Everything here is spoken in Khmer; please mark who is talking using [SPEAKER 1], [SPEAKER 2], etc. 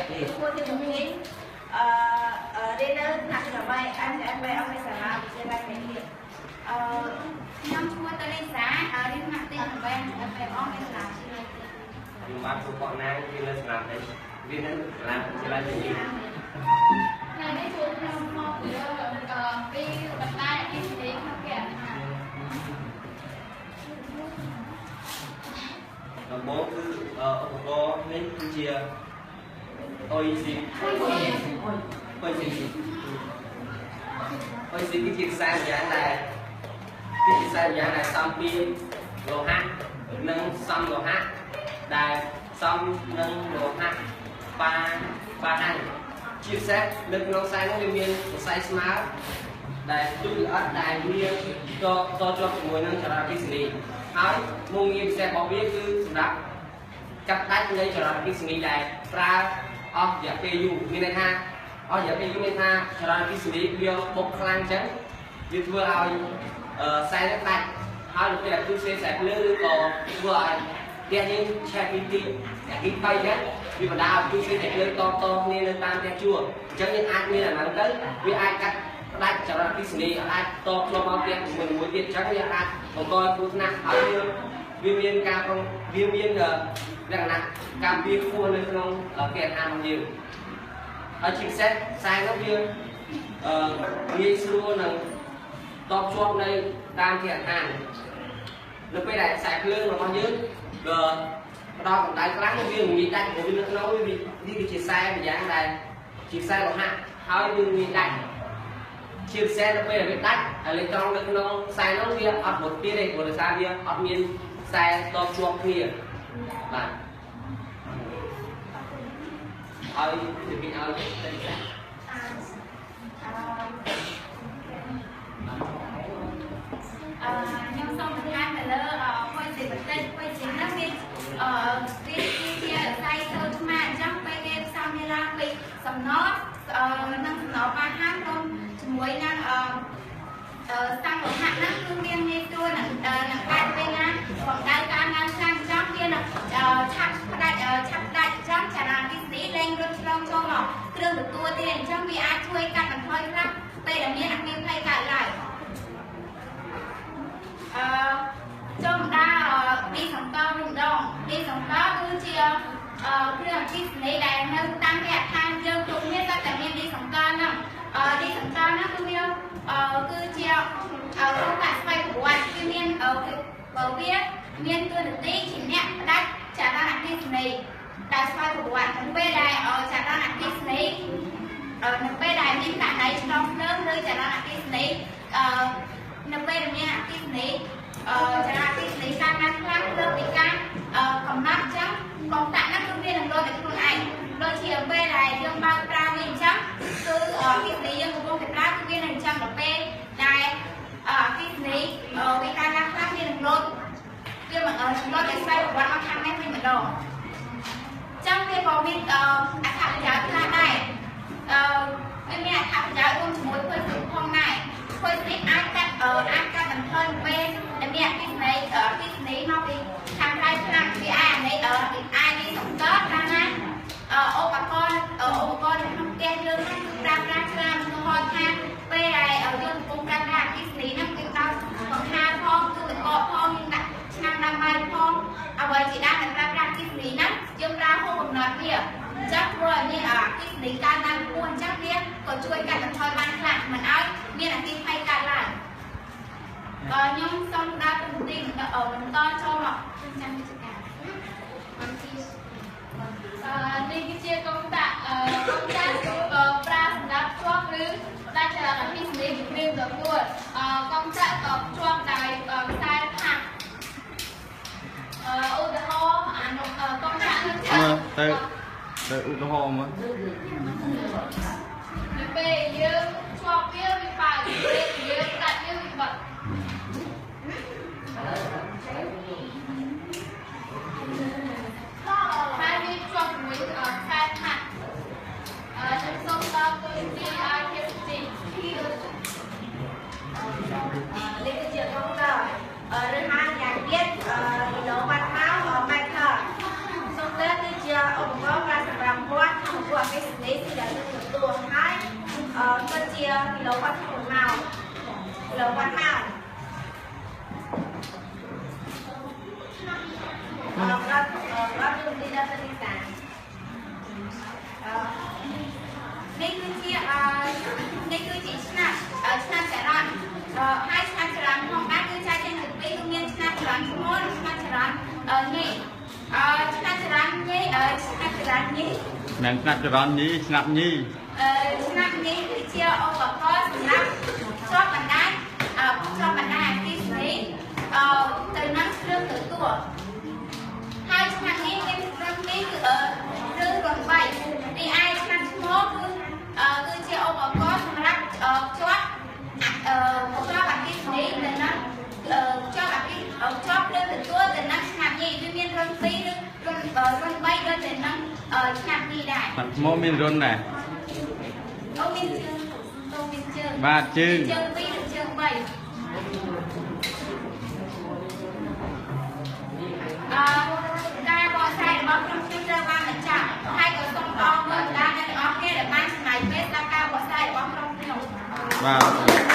[SPEAKER 1] ឈ្មោះទីជំនាញអឺរៀននៅថ្នាក់ទី8 MFB អភិសាលាវិទ្យាល័យមេឃអឺ
[SPEAKER 2] ខ្ញុំឈ្មោះតលីសារៀនថ្នាក់ទី8 MFB អភិសាលាវិទ្យាល័យ
[SPEAKER 3] ខ្ញុំបាទសុកណាងរៀននៅសាលានេះរៀននៅសាលាវិទ្យាល័យមេឃ
[SPEAKER 4] ថ្ងៃនេះជួបខ្ញុំមកពីពីបណ្ដាញអគ្គិសនីក្នុងគេហដ្ឋាន
[SPEAKER 3] ដំបូងគឺឧបករណ៍នេះគឺជា OEC OEC OEC គឺជាខ្សែម្យ៉ាងដែលគឺជាខ្សែម្យ៉ាងដែលសំពីលោហៈនិងសំលោហៈដែលសំនឹងលោហៈបាបាហាំងជាពិសេសនៅក្នុងខ្សែនោះវាមានសរសៃស្មើដែលទូចល្អិតដែលវាតតជាប់ជាមួយនឹងចរន្តអគ្គិសនីហើយមុខងារពិសេសរបស់វាគឺសម្រាប់កាត់ដាច់នៃចរន្តអគ្គិសនីដែលប្រើអស់រយៈពេលយូរមានន័យថាអស់រយៈពេលយូរមានថាចរន្តអគ្គិសនីវាបុកខ្លាំងអញ្ចឹងវាធ្វើឲ្យខ្សែនឹងដាច់ហើយនៅពេលដែលទូសេខ្សែភ្លើងឬក៏ធ្វើឲ្យផ្ទះយើងឆេះពីទីអាគីភ័យអញ្ចឹងវាបណ្ដាលឲ្យទូសេខ្សែភ្លើងតតគ្នានៅតាមផ្ទះជួលអញ្ចឹងយើងអាចមានអាហ្នឹងទៅវាអាចកាត់ផ្ដាច់ចរន្តអគ្គិសនីអាចតភ្ជាប់មកផ្ទះជាមួយមួយទៀតអញ្ចឹងវាអាចបង្កឲ្យគ្រោះថ្នាក់ហើយវាមានការវាមានលក្ខណៈកម្មវិធីខ្ពស់នៅក្នុងគេហដ្ឋានរបស់យើងហើយជាពិសេសខ្សែនោះវាងាយស្រួលនឹងតភ្ជាប់នៅតាមគេហដ្ឋាននៅពេលដែលខ្សែភ្លើងរបស់យើងវាផ្ដល់កម្ដៅខ្លាំងវាងាយដាច់ព្រោះវានៅក្នុងវានេះគឺជាខ្សែម្យ៉ាងដែលជាខ្សែលោហៈហើយវាងាយដាច់ជាពិសេសនៅពេលដែលវាដាច់អេឡិចត្រូននៅក្នុងខ្សែនោះវាអត់រត់ទៀតទេព្រោះដោយសារវាអត់មានខ្សែតភ្ជាប់គ្នាបាទឲ្យពីឲ្យទៅចា
[SPEAKER 2] អឺខ្ញុំសូមបន្ថែមទៅលើខុយស៊ីបន្តិចខុយស៊ីហ្នឹងវាអឺវាជាខ្សែសូត្រឆ្មាអញ្ចឹងពេលគេផ្សំវាឡើងពីសំណត់និងសំណល់បាហាំរួមជាមួយនឹងអឺសាំងលោហៈហ្នឹងគឺមានងាយស្រួលនឹងនឹងអាចពេលណាកម្ដៅកើនឡើងខ្លាំងអញ្ចឹងវានឹងឆាប់ផ្ដាច់ឆាប់ផ្ដាច់អញ្ចឹងចរន្តអគ្គិសនីលែងរត់ឆ្លងចូលមកគ្រឿងទទួលទៀតអញ្ចឹងវាអាចជួយកាត់បន្ថយខ្លះពេលដែលមានអគ្គិភ័យកើតឡើងអឺចូលមកដល់ទីសង្កល់វិញម្ដងទីសង្កល់គឺជាគ្រឿងអគ្គិសនីដែលនៅតាមគេហដ្ឋានយើងគ្រប់គ្នាសុទ្ធតែមានទីសង្កល់ហ្នឹងទីសង្កល់ហ្នឹងគឺវាគឺជាកងតាក់ស្វ័យប្រវត្តិវាមានវាមានតួនាទីជាអ្នកផ្ដាច់ចរន្តអគ្គិសនីដែលស្វ័យប្រវត្តិនៅពេលដែលចរន្តអគ្គិសនីនៅពេលដែលមានករណីឆ្លងភ្លើងឬចរន្តអគ្គិសនីនៅពេលដែលមានអគ្គិសនីចរន្តអគ្គិសនីកើនឡើងខ្លាំងលើសពីការកំណត់អញ្ចឹងកងតាក់ហ្នឹងគឺវានឹងលោតតែខ្លួនឯងដូចជាពេលដែលយើងបើកប្រើវាអញ្ចឹងគឺអគ្គិសនីយើងកំពុងតែប្រើគឺវានឹងអញ្ចឹងដល់ពេលដែលអគ្គិសនីវាកើនឡើងខ្លាំងវានឹងលោតវាមិនលោតតែស្វ័យប្រវត្តិមកខាងនេះវិញម្ដងអញ្ចឹងវាក៏មានអត្ថប្រយោជន៍ខ្លះដែរវាមានអត្ថប្រយោជន៍រួមជាមួយភុយស៊ីផងដែរភុយស៊ីអាចកាត់អាចកាត់បន្ថយពេលដែលមានអគ្គិសនីមកពីខាងក្រៅខ្លាំងវាអាចនេះអាចនេះសង្កត់កាលណាឧបករណ៍នៅក្នុងផ្ទះយើងហ្នឹងគឺប្រើប្រាស់ច្រើនឧទាហរណ៍ថាពេលដែលយើងកំពុងប្រើប្រាស់អគ្គិសនីហ្នឹងគឺដល់បង្ហាផងគឺទឹកកកផងយើងដាក់ឆ្នាំដាំបាយផងអ្វីជាដើមដែលប្រើប្រាស់អគ្គិសនីហ្នឹងយើងប្រើហួសកំណត់វាអញ្ចឹងធ្វើឲ្យមានអគ្គិសនីកើនឡើងខ្ពស់អញ្ចឹងវាក៏ជួយកាត់បន្ថយបានខ្លះមិនឲ្យមានអគ្គិភ័យកើតឡើងខ្ញុំសូមដើរទៅទីបន្តចូលមកចាំវិជ្ជាការ
[SPEAKER 4] នេះគឺជាកងតាក់កងតាក់ប្រើសម្រាប់ភ្ជាប់ឬផ្ដាច់ចរន្តអគ្គិសនីពីគ្រឿងទទួលកងតាក់ក៏ភ្ជាប់ដោយខ្សែផាក់ឧទាហរណ៍អានោះកងតាក់នឹង
[SPEAKER 5] ទៅទៅឧទាហរណ៍មក
[SPEAKER 4] នៅពេលយើងភ្ជាប់វាវាបើកពេលយើងផ្ដាច់វាវាបិទហើយវាភ្ជាប់ជាមួយខ្សែផាក់ខ្ញុំសូមតទៅទីឲ្យភាពជី
[SPEAKER 1] នេះគឺជាកងតឬហៅយ៉ាងទៀតគីឡូវ៉ាត់ម៉ោងម៉ែត្រសូមតគឺជាឧបករណ៍ប្រើសម្រាប់វាស់ធម្មពល គីឡូវ៉ាត់ម៉ោងអឺដល់ដល់ទូទីដល់ទីសា
[SPEAKER 2] នេះគឺជាអឺនេះគឺជាឆ្នាំឆ្នាំចរន្តហើយឆ្នាំចរន្តផងដែរគឺចែកចេញជាពីរគឺមានឆ្នាំចរន្តឈ្មោះនិងឆ្នាំចរន្តញីអឺឆ្នាំចរន្តញីឆ្នាំចរន្តញី
[SPEAKER 5] មិនឆ្នាំចរន្តញីឆ្នាំញី
[SPEAKER 2] អឺឆ្នាំញីគឺជាឧបករណ៍សម្រាប់ជាប់បណ្ដាញជាប់បណ្ដាញអគ្គិសនីអឺទៅនឹងគ្រឿងទទួលហើយឆ្នាំនេះមានរន្ធ2គឺឬរន្ធ3រីឯឆ្នាំឈ្មោះគឺគឺជាឧបករណ៍សម្រាប់ភ្ជាប់ភ្ជាប់អគ្គិសនីទៅនឹងភ្ជាប់អគ្គិភ្ជាប់ភ្លើងទទួលទៅនឹងឆ្នាំញីវាមានរន្ធ2ឬរន្ធ3ដូចទៅនឹងឆ្នាំញីដែរ
[SPEAKER 5] បាទឈ្មោះមានរន្ធដែរ
[SPEAKER 2] អូមានជើងតូមានជើង
[SPEAKER 5] បាទជើង
[SPEAKER 2] ជើង2ឬជើង3អឺការបកស្រាយរបស់ក្រុមខ្ញុំត្រូវបានបញ្ចប់ហើយក៏សូមអរគុណដល់អ្នកទាំងអស់គ្នាដែលបានចំណាយពេលស្ដាប់ការបកស្រាយរបស់ក្រុមខ្ញុំ
[SPEAKER 5] បាទ។